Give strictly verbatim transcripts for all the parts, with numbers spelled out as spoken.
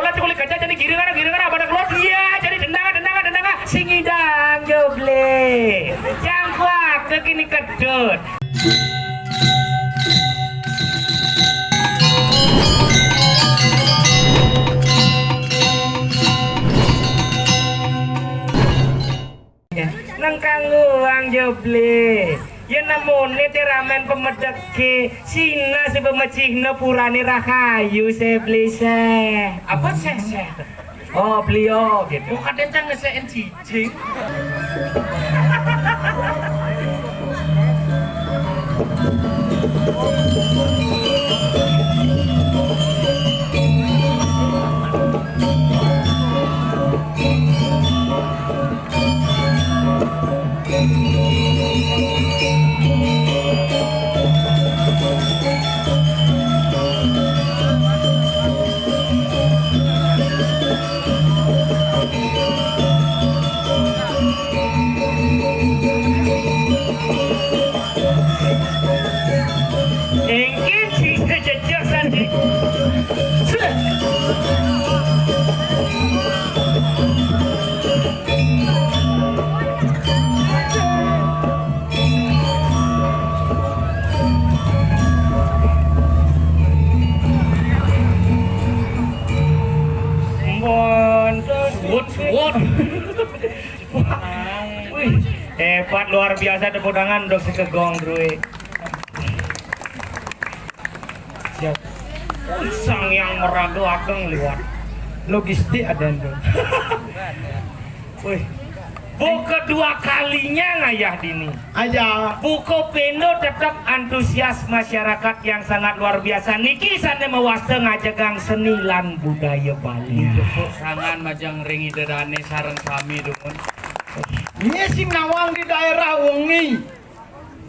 Kulit gajah jadi giringan, giringan, pada keluar dia jadi dendanga, dendanga, dendanga. Sing idang joble. Jangkuak ke kini kedut. Nang kangguang joble. Ya namone teramen pemedeke. Sina si pemecihna purane rahayu seble se. Apa seh seh? Oh, beliau gitu. Bukan tentang ngesein cicing. Engkin sing jejak sandi. Mbon, wut, wut. Wih, hebat luar biasa, tepuk tangan untuk si Kegong Drue. Siap. Sang Yang Merado Ageng liwat. Logistik ada itu. Wih. Bu kedua kalinya ngayah dini. Aja. Buku Pendo tetap antusias masyarakat yang sangat luar biasa. Niki sane mewasta ngajegang seni lan budaya Bali. Tepuk tangan majeng ring Ida Dane sareng sami dumun. Ini sing nawang di daerah wengi.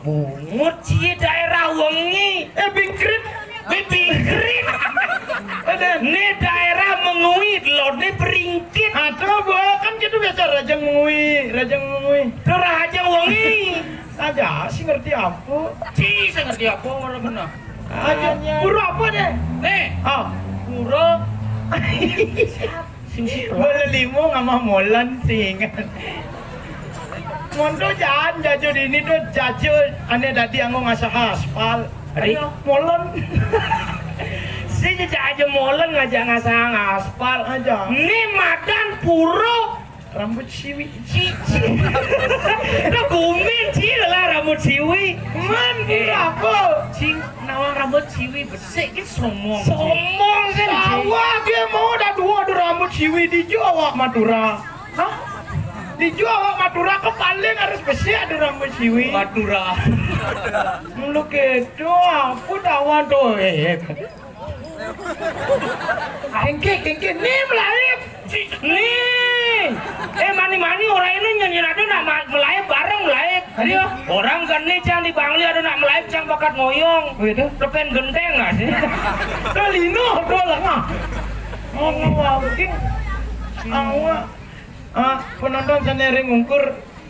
Bungut cie daerah wengi. Eh, bingkrit. Bibingkrit. Ada. Ni daerah mengui, lone beringkit. Aduh, bu, kan gitu biasa, Raja Mengui, Raja Mengui. Tuh Raja Wengi. Aja sih ngerti apa. Ci, saya ngerti apa, orang benar. Aja. Pura apa deh? Nih. Ah, pura. Sing si tua. Bola limo ngamah molan sing. Monto jan jajo dini tuh jajo ane dadi anggo ngasah aspal. Ari? Ayo, molen. Si jajo molen ngajak ngasah aspal. Aja. Ni madan puro. Rambut siwi. Cici. Lo gumin, Ci, lah rambut siwi. Man, eh, apa? Cing, nawang rambut siwi besik, ki somong. Somong kan, Ci? Sawah dia mau dah dua ada rambut siwi di Jawa Madura. Hah? Di Jawa Madura ke paling harus besik ada rambut siwi. Madura. Mulu gitu, aku tawan tuh, eh. Kengke, kengke, ni melaib. Ni. Eh, mani-mani orang ini nyanyi rada nak ma-, melaib bareng melaib. Ayo, orang geni cang di Bangli ada nak melaib cang bakat ngoyong. Oh, itu? Depan genteng lah sih. Kalino, doang lah. Ngomong mungkin. Awak. Ah, penonton sana ring ungkur.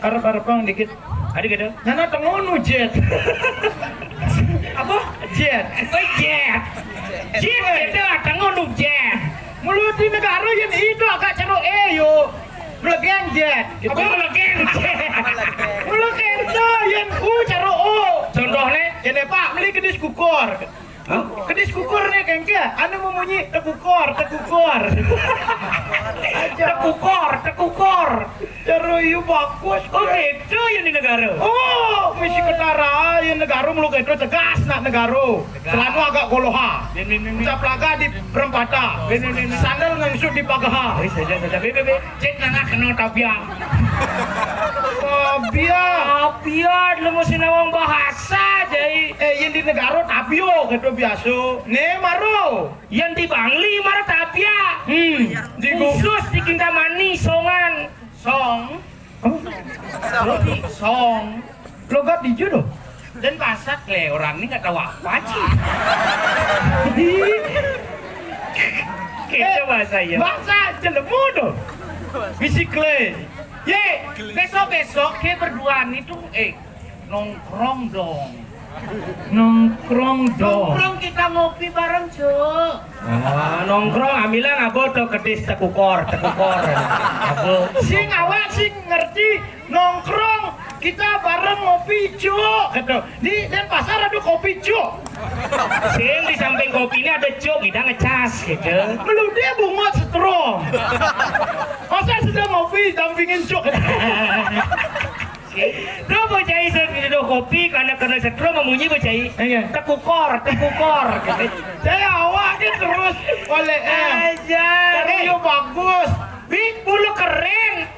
Arep-arepang dikit. Ada gitu. Nana tengonu jet. Apa? Jet. Oh, jet. Jet gitu, tengonu jet. Mulu di negara yang itu agak ceruk eh yo. Melegen jet. Gitu. Apa melegen jet? Mulu kento yang u ceruk u. Contohnya? Kene Pak, beli kedis kukur. Hah? Kedis kukur nih, kengke. Anu memunyi, tekukor, tekukor. Aja. Tekukor, tekukor. Cara iya bagus. Oh, gitu ya di negara. Oh, misi ketara, ya negara mulu gitu, tegas nak negara. Tegas. Celana agak goloha. Bin, bin, bin, bin. Cap laga di perempata. Bin, bin, bin, bin. Sandal ngangsut di pagaha. Eh, saja, saja. Bin, bin, bin. Cek nana kena tabiang. Tabiang. Tabiang, lu mesti nawang bahasa, jai. Eh, yang di negara tabio, gitu biasa. Nih, maro. Yang di Bangli, maro tabia. Hmm, di gu- Khusus di Kintamani, Songan. Song. Apa? Song. Logat di judo. Dan pasak le, orang ini nggak tahu apa sih. Kita bahasa ya. Bahasa jelemu tuh. Bisi kle. Ye, besok-besok ke berduaan itu, eh, nongkrong dong. Nongkrong dong. Nongkrong kita ngopi bareng, Cuk. Ah, nongkrong ambilang abo to kedis tekukor, tekukor. Abo. Sing awak sing ngerti nongkrong kita bareng ngopi, Cuk, gitu. Di Denpasar ada kopi, Cuk. Sing di samping kopi ini ada, Cuk, kita ngecas gitu. Melude bungut setrum. Masa sudah ngopi dampingin, Cuk. Tuh bocah iso nyeduh kopi karena kena setrum memunyi bocah i. Iya. Tekukor, tekukor. Saya awak dia terus oleh eh. Aja. Terus yo bagus. Bing bulu keren.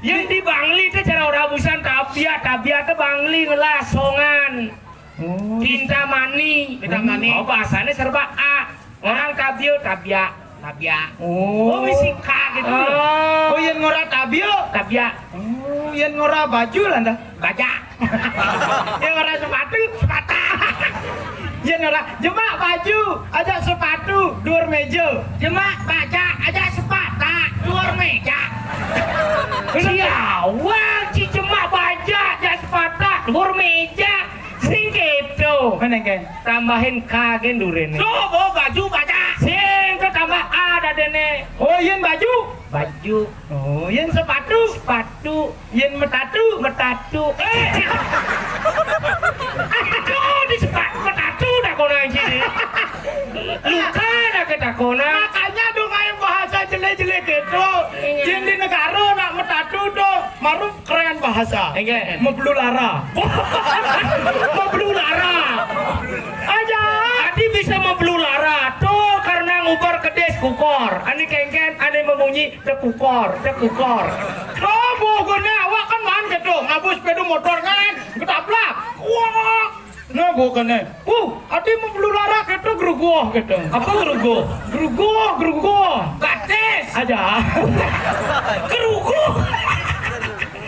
Yang di Bangli itu cara orang busan tabiat, tabiat itu Bangli ngelasongan. Oh, Cinta mani. Cinta mani. Oh, bahasanya serba A. Orang tabio, tabia. Tabia. Oh. Oh, misi K gitu. Oh, yang ngora tabio. Tabia. Oh, yang ngora baju lah dah. Baja. Yang ngora sepatu, sepata. Yang ngora jemak baju, aja sepatu, dua meja. Jemak baja, aja sepata, dua meja. Siawang ci jemak baja, aja sepata, dua meja. Sing gitu. Mana kan? Tambahin K gen durene. Tuh, bawa baju baja. Sing tuh tambah A dadene. Oh, yen baju. Baju. Oh, yen sepatu. Sepatu. Yen metatu. Metatu. Eh. Aduh, di sepatu metatu dah kau nang sini. Luka dah kita kau nang. Makanya dong ayo bahasa jelek-jelek gitu. Iya. Yen di negara nak metatu tuh, marum keren bahasa. Iya. Meblulara. Meblulara. Aja. Adi bisa meblulara. Tuh karena ngubar kedis kukor. Ani kengken, ani memunyi tekukor, tekukor. Tuh bogone awak kan man gitu. Ngabus sepeda motor kan. Ketabrak. Wah. Nah, bogone. Uh, adi meblulara gitu geruguh gitu. Apa geruguh? Geruguh, geruguh. Batis. Aja. Geruguh.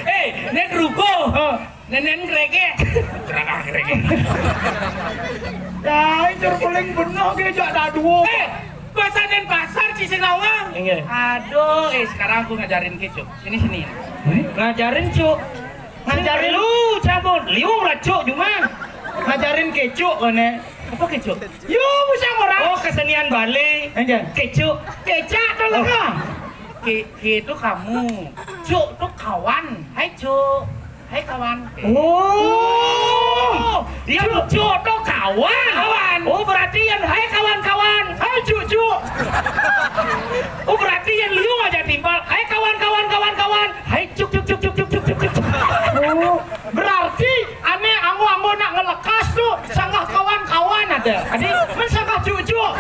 Eh, nek geruguh. Heeh. Nenen grege. Geragah grege. Ya, itu paling bener ge jak daduo. Eh, bahasa Denpasar ci sing awang. Inggih. Aduh, eh sekarang aku ngajarin ke, Cuk. Sini sini. Ngajarin, Cuk. Ngajarin lu, cabut. Liu lah, Cuk, cuma. Ngajarin kecuk kone. Apa kecuk? Yo, bisa orang. Oh, kesenian Bali. Enggak. Kecuk. Kecak tuh lah. Ke, ke itu kamu. Cuk tuh kawan. Hai, Cuk. Hai, kawan. Oh. Dia Cuk tuh kawan. Kawan. Oh, berarti yang hai kawan-kawan. Hai, Cuk, Cuk. Oh, berarti yang liu aja timpal. Hai, kawan-kawan, kawan-kawan. Hai, Cuk, Cuk, Cuk, Cuk, Cuk, Cuk, Cuk, Cuk. Oh, berarti ane anggo-anggo nak ngelekas tuh sanggah kawan-kawan ada. Adi, men sanggah Cuk, Cuk.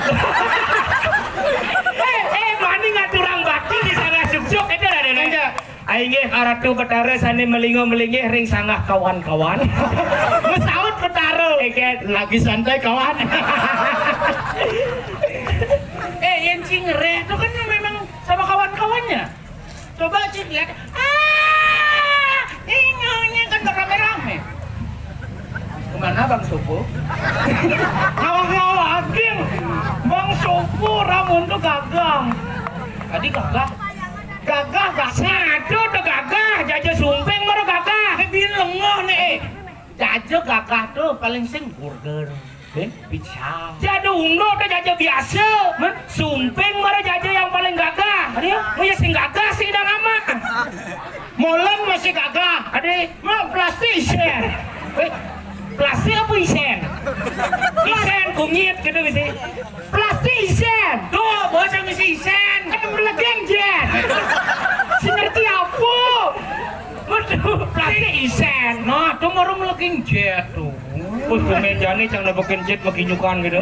Eh, eh, mani ngaturang bakti di sanggah Cuk, Cuk. Itu ada nih. Enggak. Ainggih Ratu Betara sane melingo-melinggih ring sanggah kawan-kawan. Mesaut Betara. Eket lagi santai kawan. Eh, yang cingere itu kan memang sama kawan-kawannya. Coba cik lihat. Ah, ingonya kan rame-rame. Kemana Bang Sopo? Ngawang-ngawagin. Bang Sopo ramun tuh gagah. Tadi gagah. Gagah, gagah. Satu tuh gagah, jaja sumping mara gagah. Ini bin lengoh nih. Eh, jaja gagah tuh paling sing burger. Eh? Pizza. Jaja undo tuh jaja biasa. Hah? Sumping mara jaja yang paling gagah. Aduh, ya sing gagah sih dah lama. Molen masih gagah. Ade, mah plastik isen. Eh, plastik apa isen? Isen kunyit gitu gitu. Plastik isen. Tuh, bocah ngisi isen. Kan melegeng jet. Si ngerti apa? Waduh, plastik isen. Nah, tuh baru melegeng jet tuh. Wah, pemain jani cang nebekin jet meginyukan gitu.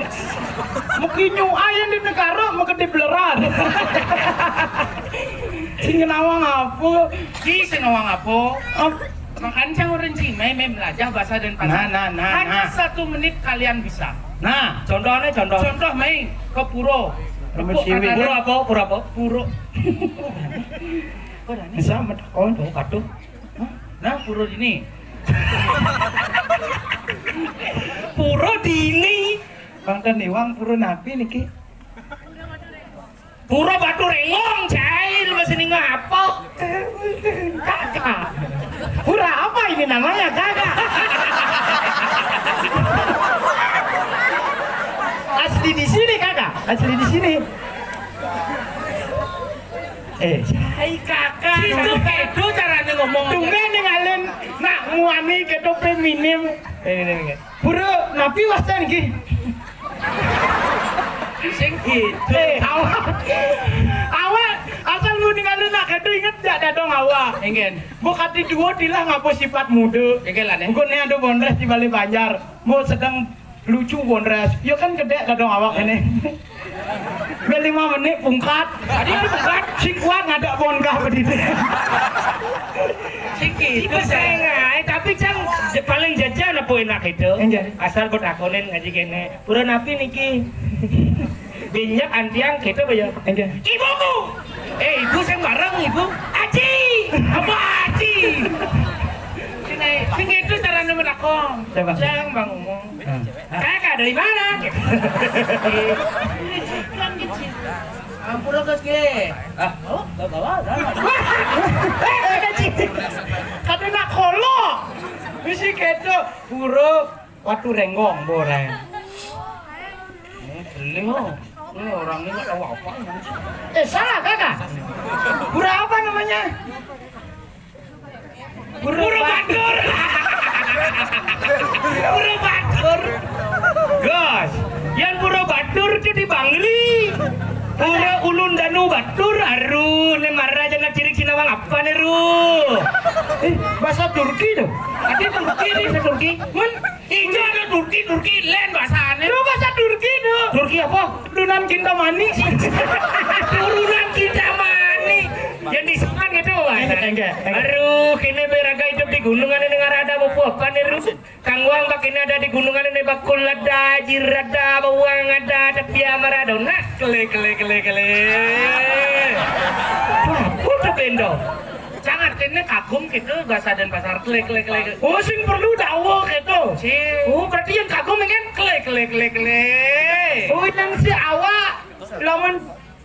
Meginyuk ayen di negara megede beleran. Sing nawang apa? Ki sing nawang apa? Ap- Makanya cang orang Cina mem belajar bahasa Denpasar. Nah, nah, nah, hanya nah. Satu menit kalian bisa. Nah, contohnya contoh. Contoh main ke puro. Puro apa? Puro apa? Puro. Bisa metakon. Oh, katuh. Nah, puro dini. Puro dini. Bang Taniwang puro napi niki? Pura Batu Rengong, cai, lu masih ninga apa? Kakak. Pura apa ini namanya, Kakak? Asli di sini, Kakak. Asli di sini. Eh, hai, Kakak. Itu kedo carane ngomong. Tumben ningalin nak muani kedo feminim. Eh, ini, ini. Pura napi wasta niki? Sing gitu. Eh, awak. Awak asal mu ningalin nak kedo, inget jak dadong awak. Enggak. Mbok ati duo dilah ngapa sifat muda. Engke lah, Nek. Engko ne ada Bondres di Bali Banjar. Mbok sedang lucu Bondres. Ya kan gedek dadong awak ini. Wis lima menit pungkat. Tadi kan pungkat. Sing kuat ngadak Bondres bedite. Sing gitu, Sing ae, tapi cang je-, paling jajan apa enak itu? Enggak. Asal mbok takonin ngaji kene. Pura napi niki? Binjak antiang kita apa ya? Enggak. Ibumu. Eh, ibu sing bareng, ibu. Aji. Apa aji? Sini, sing itu carane menakon. Coba. Jang bang ngomong. Ah. Kakak dari mana? Ampura, Gus, ge. Ah, oh, gak bawa, gak bawa. Kata nak kolo. Bisi kedo, pura Watu Renggong, Boreng. Eh, beli, oh. Ini orang ini nggak tahu apa ini. Eh, salah, Kakak. Pura apa namanya? Pura Batur. Pura Batur. Gus, yang Pura Batur ke di Bangli. Pura Ulun Danu Batur, aru, ne mara jana cirik sinawang apa ne, ru? Eh, bahasa Turki tuh. Ada Turki nih, bahasa Turki. Men, Ijo ada Turki, Turki lain bahasane. Lo bahasa Turki, no. Turki apa? Dunan Kintamani. Turunan Kintamani. Yang disekat gitu, Wan. Enggak, enggak, enggak. Aduh, kene beraga hidup di gunungan ini ngarada apa apa nih, Rus? Kang Wang bak ini ada di gunungan ini bakul ada, jir ada, bawang ada, tapi ya Maradona. Kele, kele, kele, kele. Wah, udah bendo. Jangan kene kagum gitu, bahasa Denpasar. Kele, kele, kele, kele. Oh, sing perlu dawa gitu. Sing. Oh, berarti yang kagum kan? Kele, kele, kele, kele. Oh, yang si awak lamun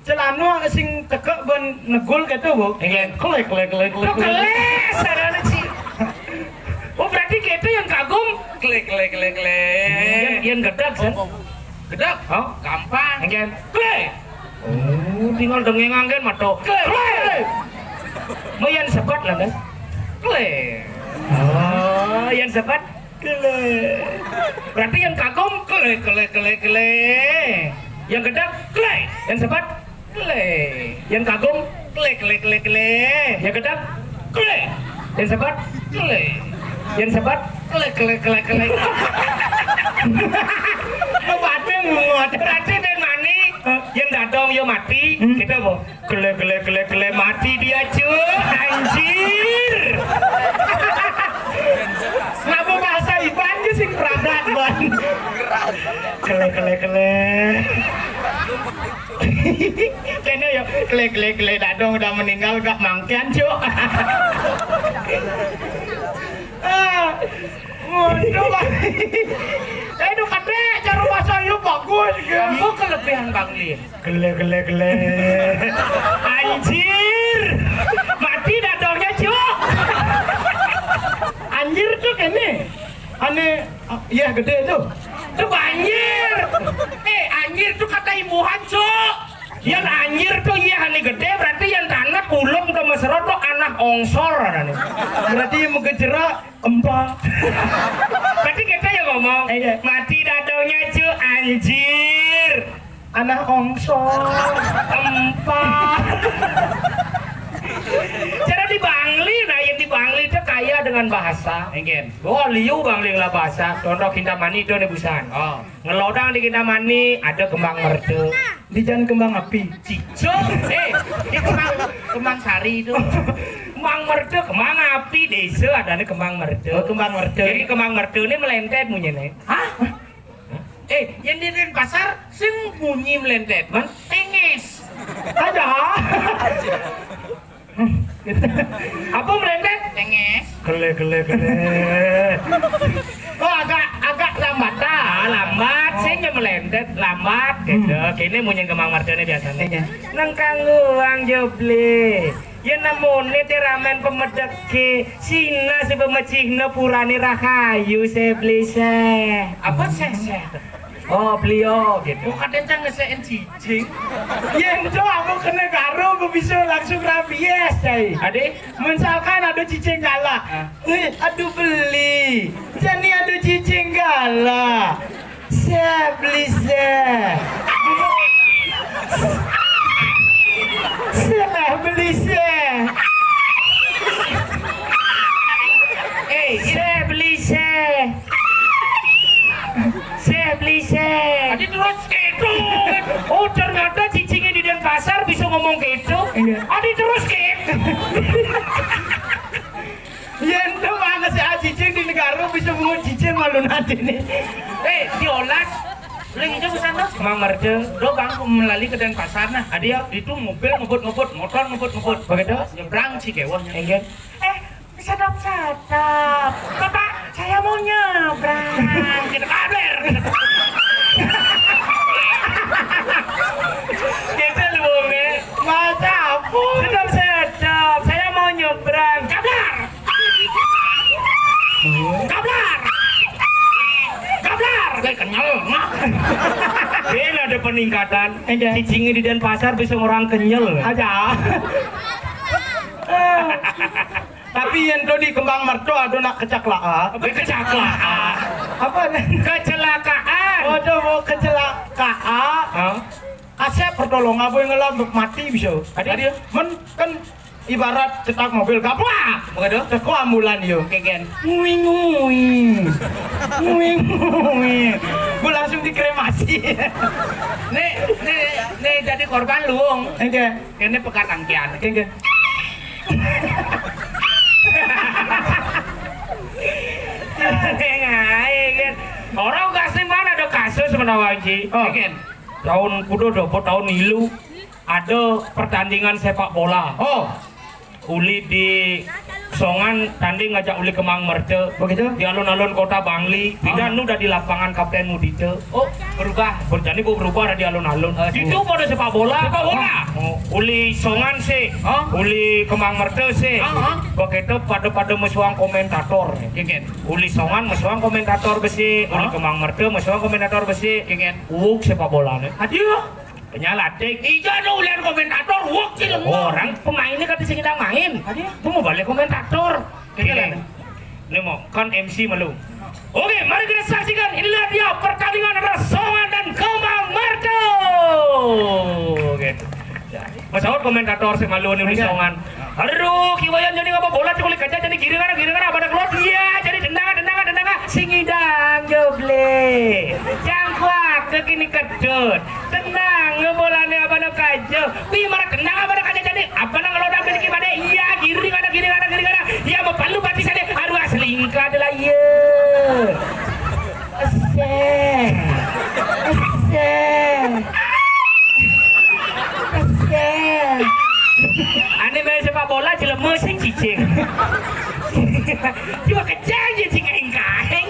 celana sing tekek ben negul gitu, Bu. Iya. Kele, kele, kele, kele, kele. Kele, sarana sih. Oh, berarti gitu yang kagum. Kele, kele, kele, kele. Yang, yang gedeg, San. Gedeg? Oh, gampang. Enggak. Kele. Oh, tinggal dengeng anggen mato. Kele. Kele. Mau yang sebat lah, kan? Kele. Oh, yang sebat? Kele. Berarti yang kagum, kele, kele, kele, kele. Yang gedeg, kele. Yang sebat, kele. Yang kagum, kele, kele, kele, kele. Yang gedeg, kele. Yang sebat, kele. Yang sebat, kele, kele, kele, kele. Berarti ben mani, yang dadong, yo mati, hmm, gitu, Bu. Kele, kele, kele, kele, mati dia, Cuk. Anjir. Ngapa bahasa Iban ge sing pradat, Ban? Kele, kele, kele. Kene yo, kele, kele, kele, dadong udah meninggal, gak mangkian, Cuk. Ah, waduh, Bang. Eh, itu kate, cara bahasa lu bagus, ya. Apa kelebihan Bang Lin? Gele, gele, gele. Anjir. Mati dadongnya, Cuk. Anjir tuh kene. Ane, iya gede tuh. Tuh banjir. Eh, anjir tuh kata imbuhan, Cuk. Yang anjir tuh iya ane gede, berarti yang tanah kulung tuh mesra tuh anak ongsor ane. Berarti mau kejerak empat. Berarti kita yang ngomong, iya. Mati dadongnya, Cuk, anjir. Anak ongsor. Empat. Cara di Bangli, nah, yang di Bangli itu kaya dengan bahasa. Enggak. Oh, liu Bangli lah bahasa. Contoh Kintamani itu nih busan. Oh. Ngelodang di Kintamani, ada kembang merde. Di jalan kembang api. Cicok, eh, di kembang, kembang sari itu. Kembang merde, kembang api, desa ada nih kembang merde. Oh, kembang merde. Jadi kembang merde ini melentet munyi nih. Hah? Eh, yang di Denpasar sing bunyi melentet, man? Tenges. Ada. Apa melentet? Tenges. Gele, gele, gele. Oh, agak, agak lambat dah. Ah, lambat, sing melentet, lambat gitu. Hmm. Kene munyi kembang merdene biasanya. Iya. Nang kanggo wong joble. Yen nemune te ramen pemedeke, sina si pemecihne purane rahayu, Seh Bli Seh. Apa Seh, Seh? Oh, beliau gitu. Bukan encang ngesekin cicing. Yen to aku kena karo, aku bisa langsung rabies, cai. Ade? Misalkan ada cicing galak. Ah. Eh, aduh beli. Jani ada cicing galak. Seh Bli Seh. Seh Bli Seh. Eh, Seh Bli Seh. Seh Bli Seh. Adi terus gitu. Oh, ternyata cicingnya di Denpasar bisa ngomong gitu. Iya. Adi terus gitu. Yen to mangke si cicing di negara bisa bungut cicing malu nanti nih. Eh, diolas. Udah gitu ke sana. Mang Merce. Lo bang melali ke Denpasar nah. Adi ya, itu mobil ngebut-ngebut, motor ngebut-ngebut. Begitu? Nyebrang si kewahnya. Enggak. Eh, sedap-sedap. Bapak, saya mau nyebrang. Kita kabar. Kita lu, Bang, eh. Mata apa? Sedap-sedap. Saya mau nyebrang. Kabar. Gablar. Gablar. Gue kenyal. Nah. Ini ada peningkatan. Ada. Cicingnya di Denpasar bisa orang kenyal. Ada. Tapi yen to di Kembang Merto ada nak kecaklaan. Apa kecaklaan? Apa? Kecelakaan. Oh, ada mau kecelakaan. Hah? Kasep pertolongan apa yang ngelam mati bisa. Ada dia. Men kan ibarat cetak mobil gaplak. Begitu. Teko ambulan yo. Kegen. Nguing nguing. Nguing nguing. Gue langsung dikremasi. Nih, nih, nih jadi korban luung. Enggak. Ini pekat angkian. Enggak. Ngae kan. Orang kasih mana ada kasus menawa iki. Oh. Kan? Tahun kudu do, apa tahun ilu ada pertandingan sepak bola. Oh. Uli di Songan tanding ngajak uli Kemang Merce. Begitu? Di alun-alun kota Bangli. Pindah nu udah di lapangan Kapten Mudite. Oh, berubah. Berjani bu berubah ada di alun-alun. Oh, itu pada sepak bola. Sepak bola. Oh, uli Songan sih. Hah? Uli Kemang Merce sih. Hah, hah? Begitu pada-pada mesuang komentator. Kingen. Uli Songan mesuang komentator besi, uli Hah? Kemang Merce mesuang komentator besi. Kingen. Uuk sepak bola nih. Aduh. Penyalatik. Iya no ulian komentator, uuk sih lemu. Orang pemainnya kata sing kita main. Aduh. Itu mau balik komentator. Kingen. Ini mau kan M C malu. Oke, mari kita saksikan. Inilah dia pertandingan antara Songan dan Kemang Merce. Gitu. Ya. Mas Aud komentator sih malu nih Enggak. Songan. Aduh, kiwayan jadi ngapa bola tuh kulit kaca jadi giringan giringan apa ada keluar dia jadi tendangan tendangan tendangan sing idang joble. Jangkuak ke kini kedut. Tenang, bolane apa nak kaja. Pi marah tenang apa nak kaja jadi apa nak kalau dapat iki pada iya giring ada giring ada giring ada. Iya mau palu pati sana. Aduh selingkah adalah iya. Eseh. Eseh. Eseh. Ane main sepak bola jelema sing cicing. Cuma kejang cicing kaing-kaing.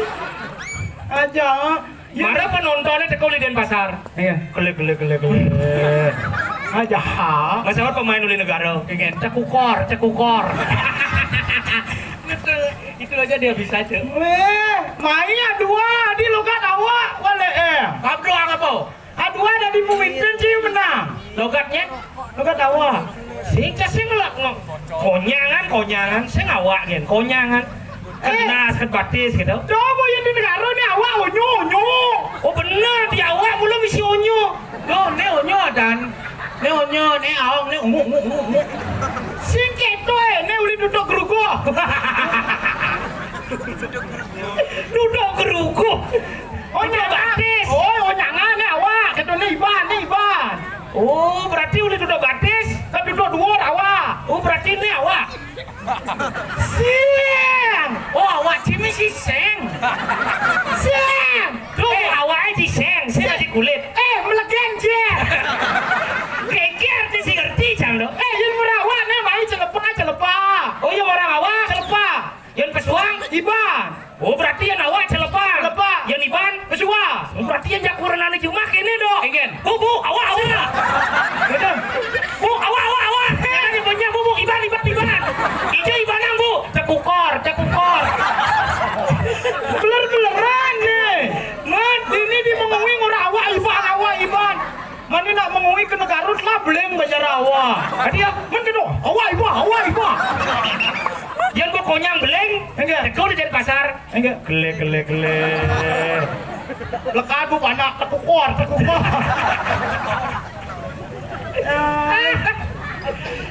Aja. Mara penontonnya teko di Denpasar. Iya. Kele kele kele kele. Aja. Masalah pemain uli negara. Pengen cekukor, cekukor. Betul. Itu aja dia bisa aja. Weh, mainnya dua di logat awak wale eh. Kabdo apa? Aduh ada di pemimpin sih menang. Logatnya? Logat awak. Sing kasih ngelak ngok. Konyangan, konyangan, sing awak gen, konyangan. Kan Eh. Nas, kan batis gitu. Coba yang di negara ni awak onyo onyo. Oh benar di awak belum isi onyo. Loh, ne onyo dan ne onyo, ne aong, ne ungu ungu ungu ungu. Sing keto eh, ne uli duduk gerugo. Duduk gerugo. Oh nyangan. Batis. Oh, oh nyangan ne awak. Keto ne iban, ne iban. Oh berarti uli duduk batis. Kan duduk dua awak. Oh berarti ne awak. Sing. Oh awak cimi si seng. Sing. Tuh eh. Awak aja seng, seng aja kulit. Eh melegen je. Kekir di si ngerti jam lo. Eh yang merawat ne main celepa celepa. Oh yang orang awak celepa. Yang pesuang iban. Oh berarti yang awak celepa. Celepa. Yang iban pesuang. Oh berarti yang jakuran anak cuma kene dok. Ingen. Bu bu awak awak. Betul. Bu awak awak awak. Jangan nyebutnya bu bu iban iban. Mengui ke negara telah beling banjar awak. Adi ya, men kena, awak iba, awak iba. Yang berkonyang beling, enggak. Tegur di Denpasar. Enggak, gele, gele, gele. Lekat bu anak tekukor, tekukor.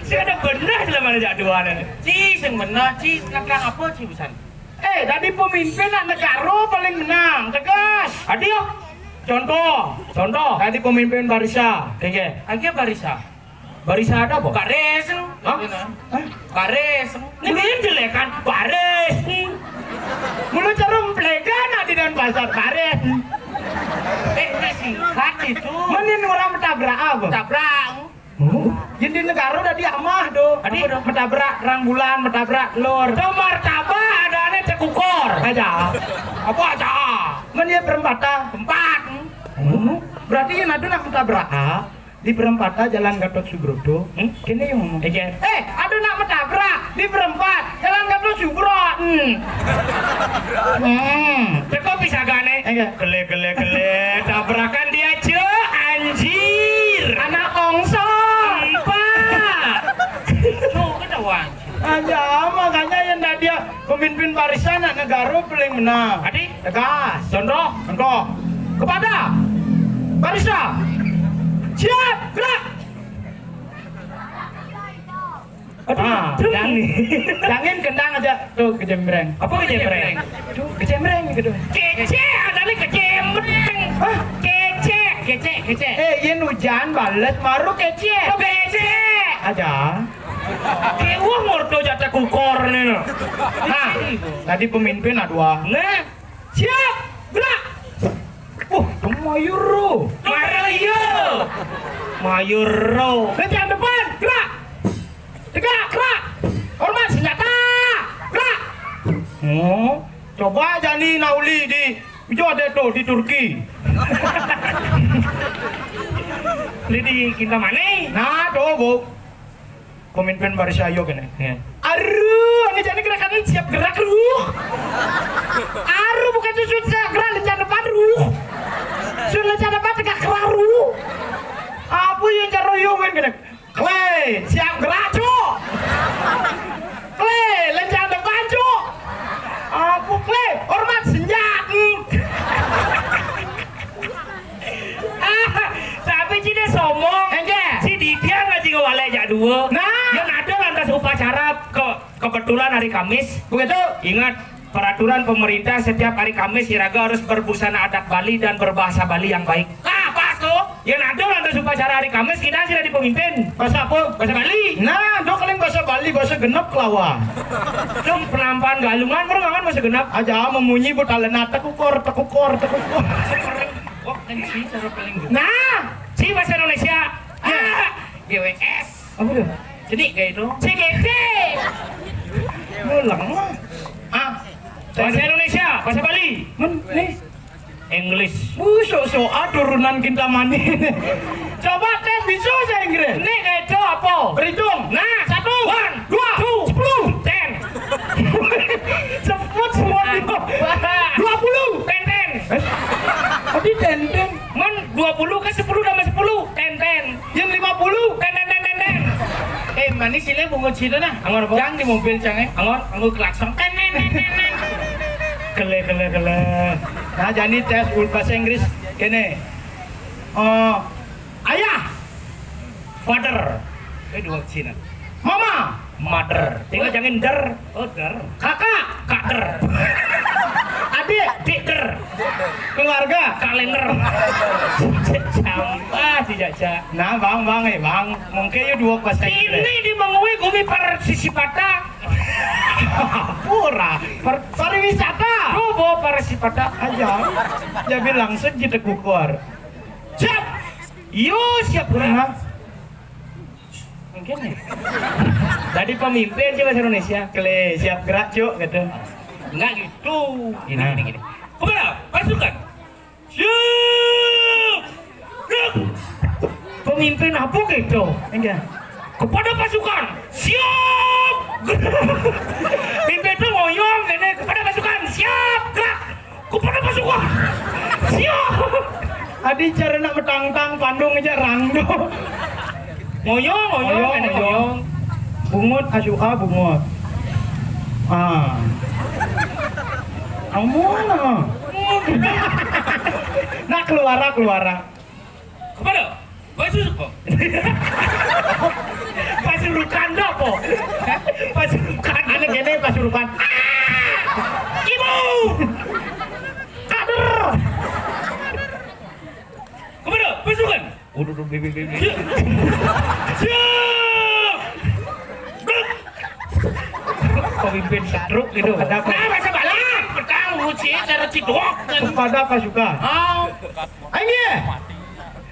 Si ada benar selama ada jadwal ini. Ci, sing benar, ci, nak apa ci pesan? Eh, tadi pemimpin nak negara paling menang, tegas. Adi ya. Contoh, contoh. Tadi pemimpin Barisa. Oke. Angke Barisa. Barisa ada apa? Baris. Hah? Hah? Baris. Ini jelekan Baris. Mulu jarum pelegan nak di Denpasar Baris. Eh, enggak sih. Hati itu. Menin orang menabrak apa? Tabrak. Jadi negara udah diamah tuh. Adi? Apa tuh? Menabrak terang bulan, menabrak lor. Itu martabak ada aneh tekukor. Aja. Apa aja? Men dia perempatan. Empat. Berarti yang ada nak menabrak, ah, di perempatan Jalan Gatot Subroto. Hmm? Kini yang ngomong. Ege. Eh, ada nak menabrak di perempat Jalan Gatot Subroto. Hmm. Hmm. Teko pisagane. Ege. Gele, gele, gele. Tabrakan dia, Cek. Anjir. Anak ongso. Empat. Tuh, ketahuan. Aja, makanya yang tadi ya, pemimpin barisan nak negara paling menang. Adi? Tegas. Contoh? Contoh. Kepada Barisa. Siap, gerak. Aduh, ah, jangan, jangan kendang aja tuh kejembreng. Apa kejembreng? Tuh, kejembreng gitu. Kece, ada nih kejembreng. Hah? Kece, kece, kece. Eh, yen hujan bales, baru kece. Kece. Aja. Kewuh murdo jatah kukor nih. Nah, tadi pemimpin ada dua. Nah. Siap, gerak. Uh, mayuro. Mayuro. Mayuro. Lencang depan, gerak. Tegak, gerak. Hormat senjata. Gerak. Oh, coba jani nauli di, ijo ada tuh di Turki. Li di Kintamani. Nah, tuh, Bu. Pemimpin Barisa yo kene. Ya. Aduh, ini jadi gerakannya siap gerak, ruh. Aduh, bukan itu siap gerak, lencang depan, ruh. Sudah lencang depan, tegak, gerak, ruh. Apa yang cara yo main kene? Kle, siap gerak, cuk. Kle, lencang depan, cuk. Apa, kle? Hormat senjata. Ah, tapi ci deh sombong. Enggak. Ci didian aja ngewalek jak dua. Nah. Yang ada lantas upacara ke kebetulan hari Kamis. Begitu. Ingat, peraturan pemerintah setiap hari Kamis iraga harus berbusana adat Bali dan berbahasa Bali yang baik. Ah, pas tuh. Yang ada lantas upacara hari Kamis kita sudah di pemimpin. Bahasa apa? Bahasa Bali. Nah, dok paling bahasa Bali, bahasa genep kelawa. Dok penampan galungan, baru ngangan bahasa genep. Aja memunyi bu talena tekukor, tekukor, tekukor. Wah, kan sih cara paling. Nah, si bahasa Indonesia. Ya. Ah, G W S. Apa tuh? Jadi kayak itu. C G T. Ngulang lah. Ah, bahasa Indonesia, bahasa Bali. Men, nih. English. Uh, sok-sok ah, turunan Kintamani. Coba tes bisa bahasa Inggris. Ini kayak itu apa? Berhitung. Nah, satu. One. Dua. Two. Sepuluh. Ten. Cepet semua itu. Dua puluh. Ten, ten. Eh? Tadi ten, ten. Men, dua puluh ke sepuluh tambah sepuluh. Ten, ten. Yang lima puluh. Ten, ten, ten, ten, ten. Eh, manis ini bungut situ nah. Anggur apa? Yang di mobil canggih. Anggur? Anggur klakson. Ten, ten, ten, ten, ten. Kele, kele, kele. Nah, jadi tes bahasa Inggris kene. Eh, ayah. Father. Eh, dua Cina. Mama. Mother. Tinggal jangan der. Oh, der. Kakak. Kak der. Adik. Dik der. Keluarga. Kalender. Sampah si Jaja. Nah, bang, bang, eh, bang. Mungkin ya dua pas ini di mengui gumi partisipata. Pura. Par pariwisata. Coba partisipata. Aja. Ya bilang segitu kukur. Siap. Yo, siap gerak. Nah. Mungkin ya. Tadi pemimpin sih bahasa Indonesia. Kle, siap gerak, cuk, gitu. Enggak gitu. Gini, nah, gini, gini. Kepada pasukan. Siap. Gerak. Pemimpin apa gitu? Enggak. Kepada pasukan. Siap. Gerak. Pimpin tuh ngoyong ini. Kepada pasukan. Siap. Gerak. Kepada pasukan. Siap. Adi cara nak metangtang pandung aja rang tu. Ngoyong, ngoyong, ngoyong, ngoyong. Bungut, asuka bungut. Ah. Amun ah. Nak keluara, keluara. Kepada Pak Suko. Pasurukan dah po. Pasurukan. Anak ini pasurukan. Ibu. Kader. Kepada pasukan. Udah, udah, bebe, bebe. Siap. Siap. Pemimpin setruk gitu. Ada apa? Nah, masa balap. Petang, uci, cara cidok. Kepada pasukan. Oh. Ayo.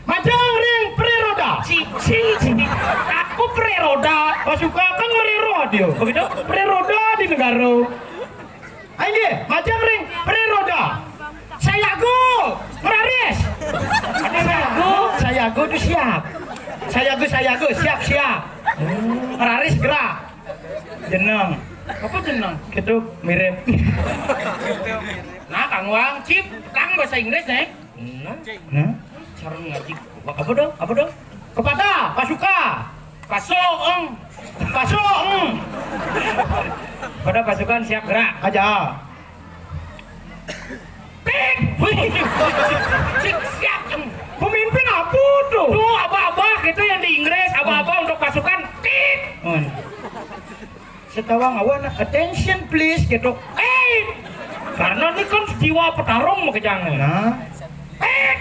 Majang ring preroda. Cici, cici. Aku preroda. Pasukan kan merero dia. Begitu? Preroda di negara. Ayo, majang ring preroda. Sayago, meraris. Ada sayago. Sayago tu siap. Sayago, sayago, siap, siap. Meraris gerak. Jeneng. Apa jeneng? Itu mirip. Nah, Kang Wang, cip, Kang bahasa Inggris nih. Nah, nah. Sarung ngaji. Apa dong? Apa dong? Kepada pasuka. Paso, eng. Paso, eng. Pada pasukan siap gerak. Aja. Pik. Wih. Cik, siap, eng. Pemimpin apa tuh? Tuh, abah-abah gitu yang di Inggris, abah-abah untuk pasukan. Pik. Hmm. Setawang awan, attention please gitu. Eh, karena ini kan jiwa petarung makejang. Nah. Eh.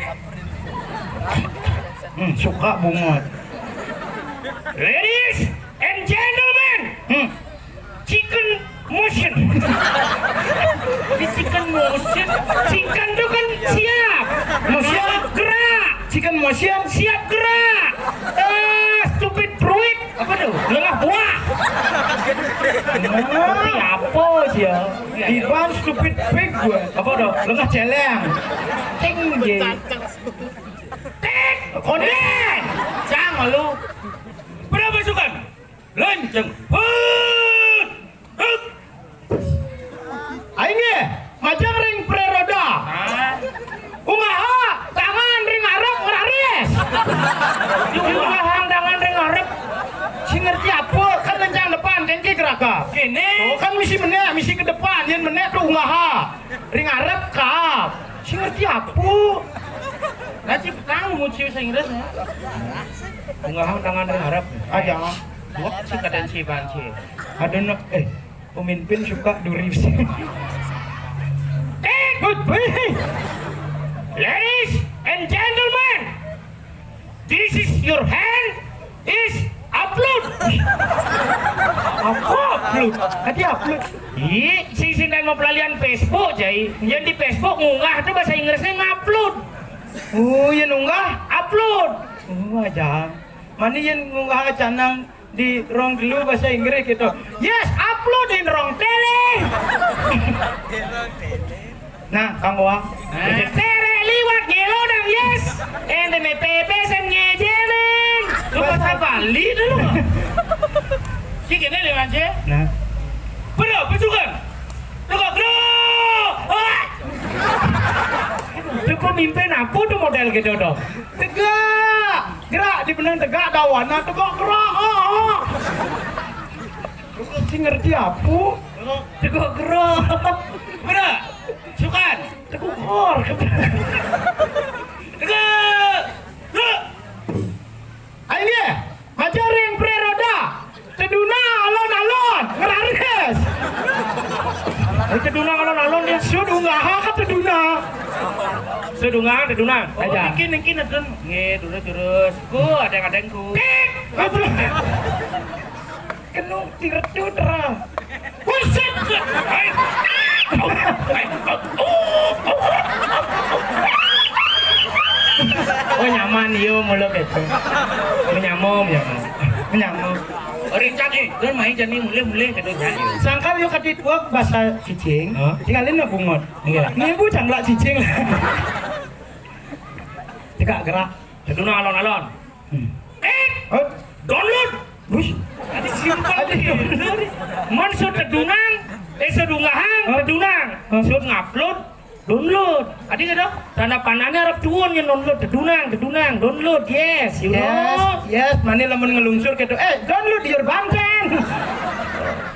Hmm, suka bungut. Ladies and gentlemen, hmm. Chicken motion. Di chicken motion. Chicken itu kan siap. Motion. Gerak. Chicken motion. Siap gerak. Eh, stupid fruit. Apa tuh? Lengah buah. Tapi apa sih ya? Iban stupid pig gue. Apa tuh? Lengah celeng. Ting, ye. Ting. Konden. Cang lu. Berapa sukan? Lanceng. Hut. Hut. Aing nggih, majeng ring preroda. Hah? Unggaha tangan ring ngarep ngeraris. Unggaha tangan ring ngarep. Sing ngerti apa? Kan lencang depan, kan ki geraka. Kene. Oh, kan misi menek, misi ke depan, yang menek tuh unggaha. Ring ngarep kap. Sing ngerti apa? Nah, cip kang muci sing ngerti. Unggaha tangan ring ngarep. Aja. Buat si kaden si banci. Ada nak, eh, Pemimpin suka duri. Eh, good boy. Ladies and gentlemen, this is your hand is upload. Apa upload? Tadi upload. Ih, si sindan mau pelalian Facebook, jai. Yang di Facebook ngunggah tuh bahasa Inggrisnya ngupload. Oh, yang ngunggah? Upload. Oh, aja. Mana yang ngunggah canang di rong dulu bahasa Inggris gitu. Yes, upload in rong tele. Nah, Kang Wang. Nah, tere liwat ngelo dang, yes. Ente me pepe sen ngejeneng. Lu bahasa Bali dulu. Cik ini lewat je. Nah. Bener, bejukan. Tegak gerak. Ah! Itu kok mimpin apa tuh model gitu tuh? Tegak. Gerak di benang tegak dawana tegak gerak. Oh, oh. Sing ngerti apa? Tegak gerak. Gerak. Sukan. Tegak kor. Tegak. Gerak. Ayo dia, majeng ring preroda. Teduna alon-alon, ngeraris. Eh, teduna alon-alon ya. Sud unggaha ka teduna. Sud unggaha teduna. Oh, aja. Niki, niki, nedun. Nggih, terus, terus. Ku, adeng-adeng ku. Pik! Kenung tiretu terang. Buset! Hai. Hai. Oh, nyaman, iya, muluk itu. Menyamung, menyamung. Menyamung. Rincang, eh, don main jani mulih-mulih gitu, jani. Sangkal yuk kati tua bahasa cicing, hah? Tinggalin lah bungut. Iya. Ini bu canglak cicing. Tegak gerak. Teduna alon-alon. Hmm. Eh, hah? Download. Wih. Tadi simpel nih. Man sud tedunang, eh, sud unggahang, hah? Tedunang. Hah? Sud ngupload, download. Tadi kéto, tanda panahné arep tuun yén download, dedunang, dedunang, download, yes, you know. Yes, yes, mani lamun ngelungsur kéto, eh, download your Banten.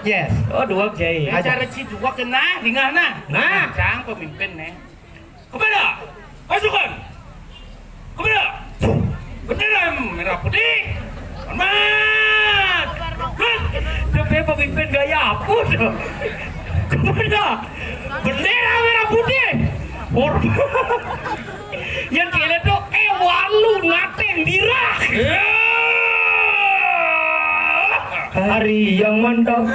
Yes. Oh, dua jai. Aja. Cara ci dua kena, dingah nah. Nah. Cang pemimpin nih. Kepada pasukan. Kepada bendera merah putih. Hormat. Hah? Tapi pemimpin gaya apa tuh? Kepada bendera merah putih. Hormat. Yang kira tuh, eh, walu nateng dirah. Hari yang mantap.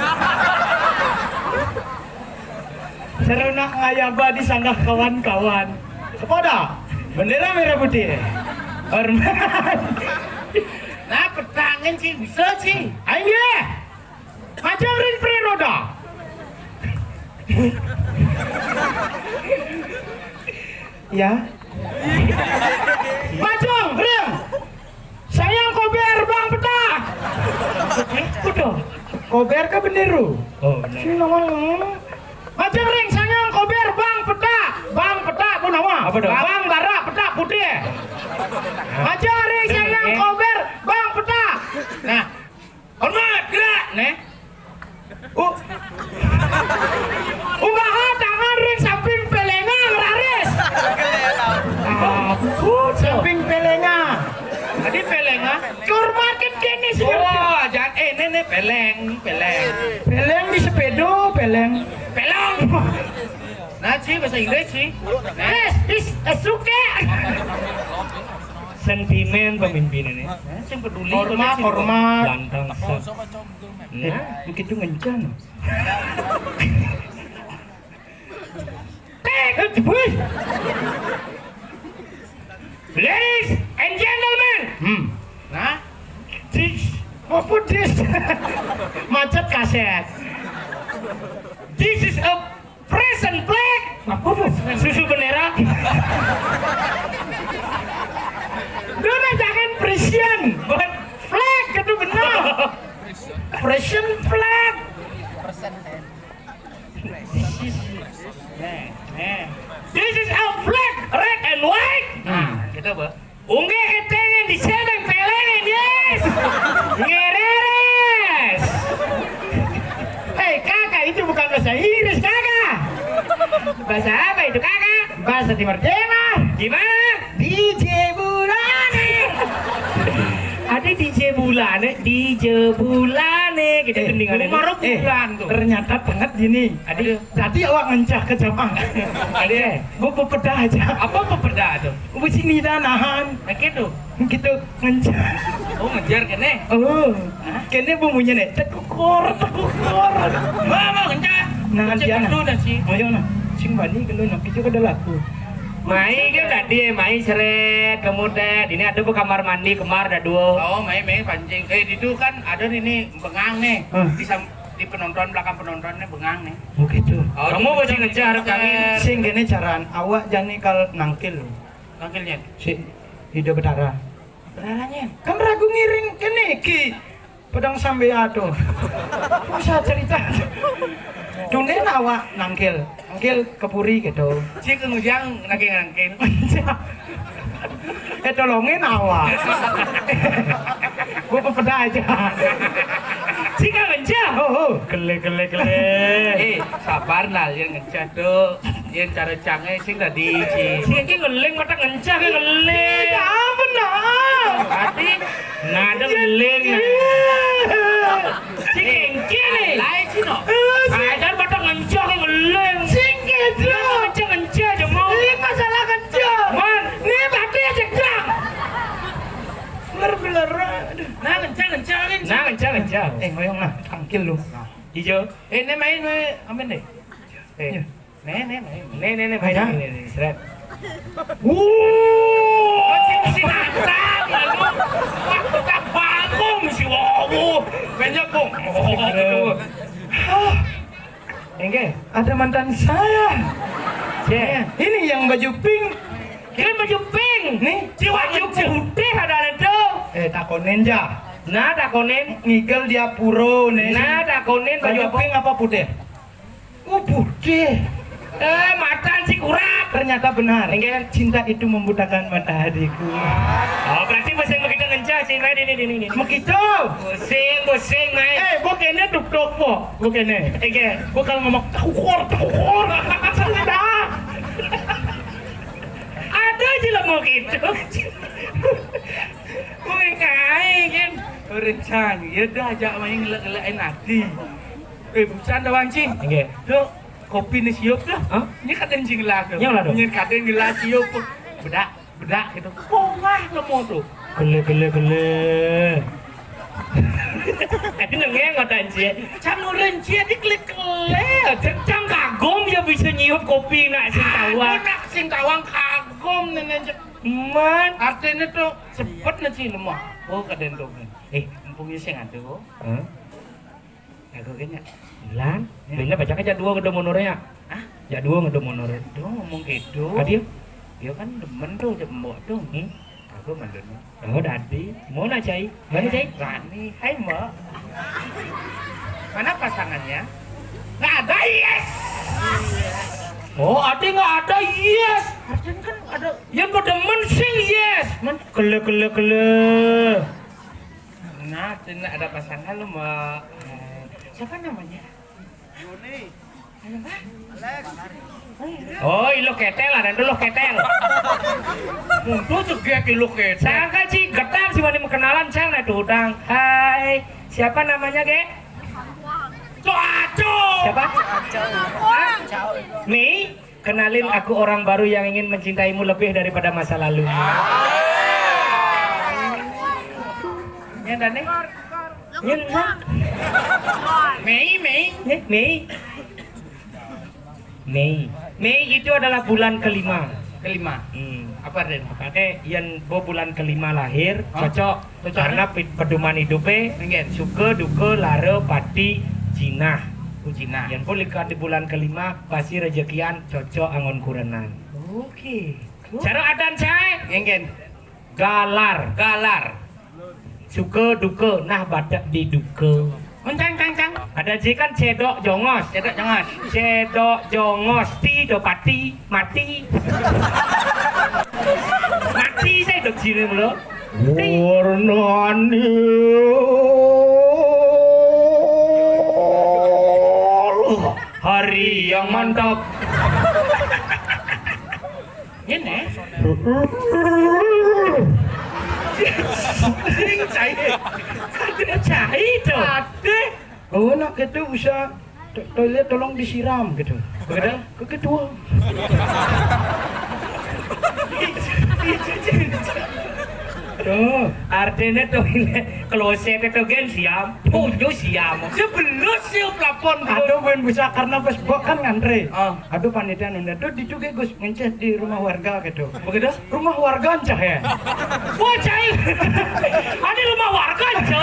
Serenak ngayaba di sanggah kawan-kawan. Kepada bendera merah putih. Hormat. Nah, petangin sih bisa sih. Ayo. Majang ring priroda. Ya. Majang ring. Sayang kober bang peta. Udah. Kober ke benderu. Oh, benar. Sing ngomong. Majang ring sayang kober bang peta. Bang peta pun nama? Apa dong? Bang bara peta putih. Majang ring sayang kober bang peta. Nah, hormat, gerak, nih. Uh. Ubaha tangan ring samping pelengan, raris. Ampun, samping pelengan. Tadi pelengan. Hormat kan kene sih. Oh, jangan, eh, ini, ini peleng, peleng. Peleng di sepeda, peleng. Peleng. Nah, sih, bahasa Inggris, sih. Nah. Yes, is a suke. Sentimen pemimpin ini. Nah, sing peduli. Hormat, hormat. Lantang, set. Nah, begitu ngencan. Take it, wih. Ladies and gentlemen. Hmm. Nah, this, apa this? Macet kaset. This is a Frisian flag. Apa, Bos? Susu bendera. Lu jangan Frisian, but flag itu benar. Frisian flag. This is, nih, nih. This is a flag, red and white. Nah, gitu, Bos. Unggé ketengan di sedang pelengan, yes. Ngereres. Hei, kakak, itu bukan bahasa Inggris, kakak. Bahasa apa itu, kakak? Bahasa Timur Tengah. Gimana? D J Bulane. Ada D J Bulane, D J Bulane. Kita eh, gendingan ini. Baru eh, bulan tuh. Ternyata banget gini. Ada. Tadi awak ngencah ke Jepang. Ada. Gua pepedah aja. Apa pepedah tuh? Gua sini dah nahan. Nah, gitu. Gitu, ngencah. Oh, ngejar kene? Oh, kene bunyinya nih, tekukor, tekukor. Wah, mau ngencah. Nah, dia nah. Dah sih. Ayo nah, sing bani kalau nak itu kada laku. Mai kan tadi, mai seret, kamu teh. Ini ada bu kamar mandi, kamar ada dua. Oh, mai, mai pancing. Eh, itu kan ada ini bengang nih. Hah? Di sam-, di penonton, belakang penontonnya bengang nih. Oh, gitu. Oh, kamu masih ngejar kami. Sing gini caran, awak jani kal nangkil. Nangkilnya? Si Ida Betara. Betaranya? Kan ragu ngiring kene ki. Pedang sambe ado. Bisa cerita. Dunia awak nangkil. Nangkil ke puri gitu. Cik ngujang nangkil nangkil. Eh, tolongin awak. Gua pepeda aja. Cik ngencah. Oh, oh. Kele, kele, kele. Eh, sabar nah, yang ngencah tuh. Yang cara canggih sing tadi, Cik. Cik, ini ngeling mata ngencah ke ngeling. Ya, benar. Tadi nada ngeling. Iya. Cik, engke nih. Lain, Cino. Eh, Cik. Ada mata ngencah ke ngeling. Cik, gitu. Ngencah, ngencah aja mau. Ini masalah ngencah. Man. Ini tadi aja, Cak. Beler-beler. Aduh. Nah, ngencah, ngencah, ngencah. Nah, ngencah, ngencah. Eh, ngoyong nah, tangkil lu. Nah. Ijo. Eh, ini main, main. Amin deh. Eh. Iya. Nih, nih, nih. Nih, nih, nih, main. Ada? Nih, nih, nih. Seret. Wuh. Masih, masih nantang, lalu. Wah, kita bangun, si Wowo. Banyak, Bung. Oh, gitu. Hah. Enggak, ada mantan saya. Cek. Ini yang baju pink. Kan baju pink. Nih, baju putih ada itu. Eh, takonin ja. Nah, takonin. Ngigel dia puro nih. Nah, takonin baju pink apa putih? Oh, putih. Eh, matan si kurap. Ternyata benar. Nggih. Cinta itu membutakan mata hatiku. Oh, berarti wis sing begitu ngencah sih, Mai, ini, ini, ini. Begitu. Pusing, pusing, Mai. Eh, gua kene tuk tok po. Gua kene. Nggih. Gua kalau ngomong takukur, takukur. Sudah. Ada aja lah mau gitu. Wih, kae kan. Rencang, ya dah ajak main ngelak-ngelakin hati. Eh, bukan dah, Wan, Cing. Nggih. Dok, kopi ni siup dah. Hah? Ini kadang cing lah tu. Nyau lah tu. Ini kadang gelas siup. Bedak, bedak gitu. Wah, nemu tu. Gele, gele, gele. Ini nengeng kata Encik. Cang orang Encik ni kele-kele. Cang kagum ya bisa nyiup kopi nak sing tawang. Aku nak sing tawang kagum nengeng cek. Man. Artinya tu cepet nanti lemah. Oh, kadang tu kan. Eh, mumpung sing ada kok. Hah? Aku kayaknya. Lan, ya. Bila baca aja dua ke dua monornya. Hah? Ya dua ke dua monor. Tuh ngomong gitu. Adil? Dia kan demen tuh, dia mbok tuh. Hmm? Aku mandun. Oh, dadi. Mau nak cai? Mana cai? Rani. Hai, Mbak. Mana pasangannya? Nggak ada, yes. Oh, ada nggak ada, yes. Artinya kan ada. Yang berdemen sing, yes. Man, gele, gele, gele. Nah, tidak ada pasangan lo, Mbak. Eh, siapa namanya? Yuni. Apa? Alex. Oh, ilo ketel, ada dulu ketel. Untuk juga ilo ketel. Saya kan sih getar sih wani kenalan, saya nggak diundang. Hai, siapa namanya, Ge? Cok, cok. Siapa? Hah? Mei, kenalin aku orang baru yang ingin mencintaimu lebih daripada masa lalu. Ya, dan nih. Nyen, Mei, Mei. Nih, Mei. Mei. Mei itu adalah bulan kelima. Kelima. Hmm. Apa, Den? Makanya yang bo bulan kelima lahir, hah? Cocok. Cocok, karena eh? Pi-, pedoman hidupnya, nggih, suka, duka, lara, pati, jinah. Oh, jinah. Yang pun likat di bulan kelima, pasti rezekian, cocok angon kurenan. Oke. Cara adan cai. Nggih. Galar. Galar. Suka duka, nah badak di duka. Mencang, cang, cang. Ada ji kan cedok jongos. Cedok jongos. Cedok jongos, ti do pati, mati. Mati saya dok sini mulu. Warnane hari yang mantap. Ini. Sing cai. Ada cai tu. Ada. Oh, nak kata usah to-, toilet tolong disiram gitu. Begitu? Keketua. Tuh, artinya toilet kloset itu kan siam, punya siam. Sebelum si plafon. Aduh, ben bisa karena pas bok kan ngantri. Ah. Aduh, panitia nunda. Aduh, ditu ge Gus ngencet di rumah warga gitu. Begitu? Rumah warga encah ya. Wah, cai. Ada rumah warga encah.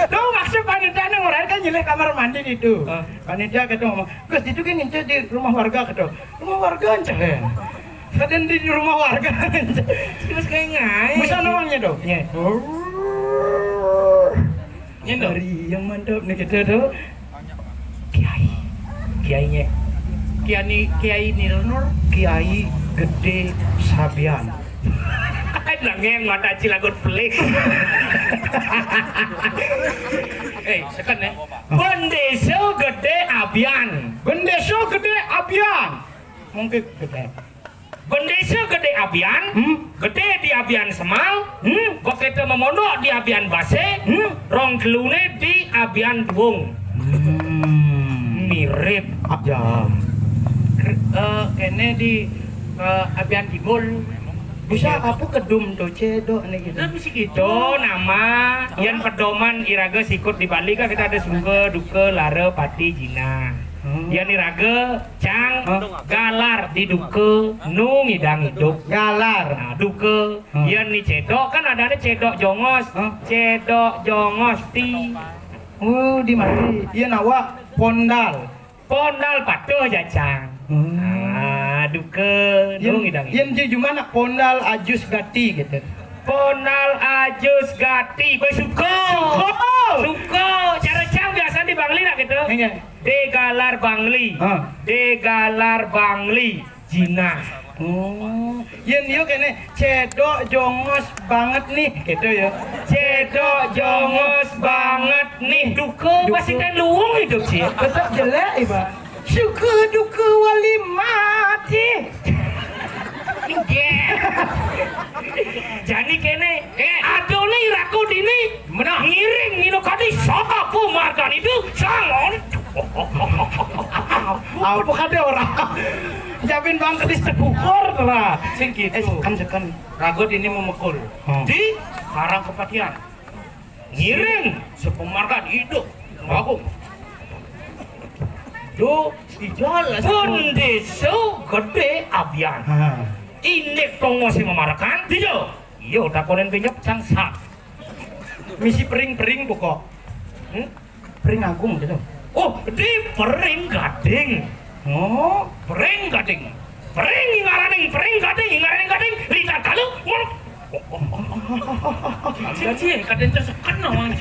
Tuh maksud panitia nang orang kan nyilih kamar mandi itu. Ah. Panitia gitu ngomong, "Gus, ditu ge ngencet di rumah warga gitu." Rumah warga encah ya. Kadang di rumah warga. Terus kayak ngai. Bisa nawangnya dong. Iya. Oh. Ini dong. Hari yang mantap nih kita tuh. Kiai. Kiainya. Kiai, Kiai Nirnur. Kiai Gede Sabian. Nangeng mata cilagut pelik. Eh, seken ya. Bendeso Gede Abian. Bendeso Gede Abian. Mungkin gede. Bendesa Gede Abian, hmm? Gede di Abian Semal, hmm? Begitu memondok di Abian Base, hmm? Rong telune di Abian Duung. Hmm. Mirip. Aja. Eh, kene di, eh, Abian Timur. Bisa apa kedum to cedok nih gitu. Terus gitu nama, yang pedoman iraga sikut di Bali kan kita ada suka, duka, lara, pati, jina. Hmm. Yang iraga cang, hah? Galar di duka, nu ngidang hidup. Galar. Nah, duka. Hmm. Yang ni cedok kan ada ni cedok jongos. Hah? Cedok jongos ti. Oh, di mari. Iya nawa pondal. Pondal patuh jacang. Hmm. Ah, duka, nu ngidang hidup. Yang ji jumana pondal ajus gati gitu. Pondal ajus gati, bersyukur. Syukur. Syukur. Cara cang biasa di Bangli nak gitu. Dégalar Bangli. Hah. Dégalar Bangli. Jinah. Oh, yén yo kéné, cédok jongos banget nih, gitu ya. Cédok jongos banget nih. Duka. Duka. Pasti kan luwung hidup sih. Tetep jelék, Iba. Suka duka wali mati. Nggih. Jani kéné, eh, adoné iraku dini. Menah. Ngiring ngino kadi sapa margan itu sangon. Apa kadé ora? Japin Bang Kedis tegukur lah. Sing gitu. Eh, seken, seken. Raga dini memekul. Hmm. Di Karang Kepatihan. Ngiring sapa margan itu. Agung. Duh, ijal. Pun désa gedé abian. Ha. Indik tongo sing mamarekan. Iya. Iya, takonin penyok cang sak. Misi pering-pering pokok. Hmm? Pering agung gitu. Oh, di pering gading. Oh, pering gading. Pering ngaraning pering gading, ngaraning gading, lidah kalu, ngono. Sing sih, kadén seken nawang.